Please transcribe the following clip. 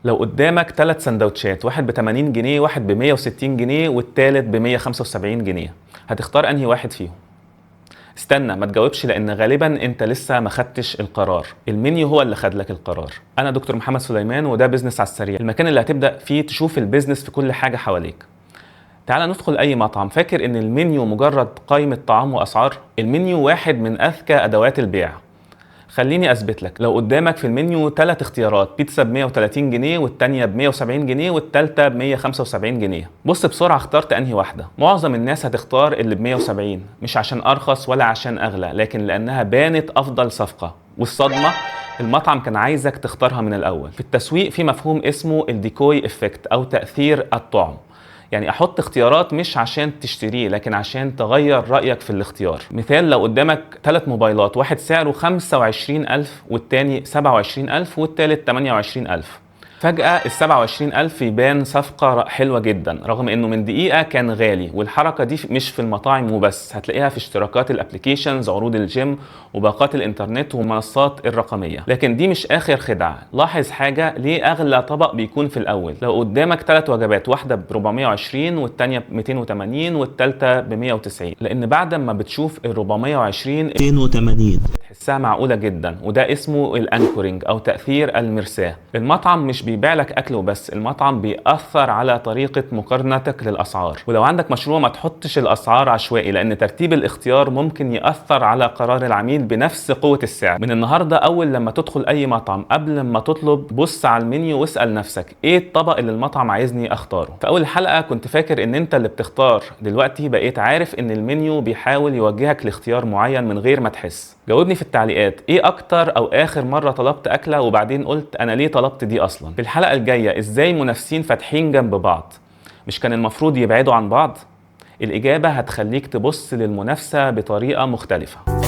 لو قدامك 3 سندوتشات، واحد ب 80 جنيه، واحد ب 160 جنيه، والتالت ب 175 جنيه، هتختار انهي واحد فيهم؟ استنى ما تجاوبش، لان غالبا انت لسه ما خدتش القرار. المنيو هو اللي خد لك القرار. انا دكتور محمد سليمان، وده business على السريع، المكان اللي هتبدا فيه تشوف ال business في كل حاجة حواليك. تعال ندخل اي مطعم. فاكر ان المنيو مجرد قائمة طعام واسعار؟ المنيو واحد من اذكى ادوات البيع. خليني اثبت لك. لو قدامك في المنيو 3 اختيارات، بيتزا ب 130 جنيه، والثانية ب 170 جنيه، والثالثة ب 175 جنيه، بص بسرعة اخترت انهي واحدة؟ معظم الناس هتختار اللي ب 170، مش عشان ارخص ولا عشان اغلى، لكن لانها بانت افضل صفقة. والصدمه، المطعم كان عايزك تختارها من الاول. في التسويق في مفهوم اسمه ال decoy effect او تاثير الطعم، يعني احط اختيارات مش عشان تشتريه، لكن عشان تغير رايك في الاختيار. مثال، لو قدامك 3 موبايلات، واحد سعره 25000، والتاني 27000، والتالت 28000، فجأة ال 27000 يبان صفقة حلوة جدا، رغم انه من دقيقة كان غالي. والحركة دي مش في المطاعم وبس، هتلاقيها في اشتراكات ال applications، عروض الجيم، وباقات الانترنت، والمنصات الرقمية. لكن دي مش اخر خدعة. لاحظ حاجة، ليه اغلى طبق بيكون في الاول؟ لو قدامك 3 وجبات، واحدة ب 420، والتانية ب 280، والتالتة ب 190، لان بعد ما بتشوف ال 420 280 تحسها معقولة جدا، وده اسمه ال anchoring او تأثير المرساة. المطعم مش بيبيع لك اكل وبس، المطعم بيأثر على طريقة مقارنتك للاسعار. ولو عندك مشروع ما تحطش الاسعار عشوائي، لان ترتيب الاختيار ممكن يأثر على قرار العميل بنفس قوة السعر. من النهاردة اول لما تدخل اي مطعم، قبل ما تطلب بص على المنيو واسأل نفسك ايه الطبق اللي المطعم عايزني اختاره. في اول حلقة كنت فاكر ان انت اللي بتختار، دلوقتي بقيت عارف ان المنيو بيحاول يوجهك لاختيار معين من غير ما تحس. جاوبني في التعليقات، ايه اكتر او اخر مرة طلبت اكلة وبعدين قلت انا ليه طلبت دي اصلا؟ في الحلقة الجاية، ازاي منافسين فاتحين جنب بعض؟ مش كان المفروض يبعدوا عن بعض؟ الإجابة هتخليك تبص للمنافسة بطريقة مختلفة.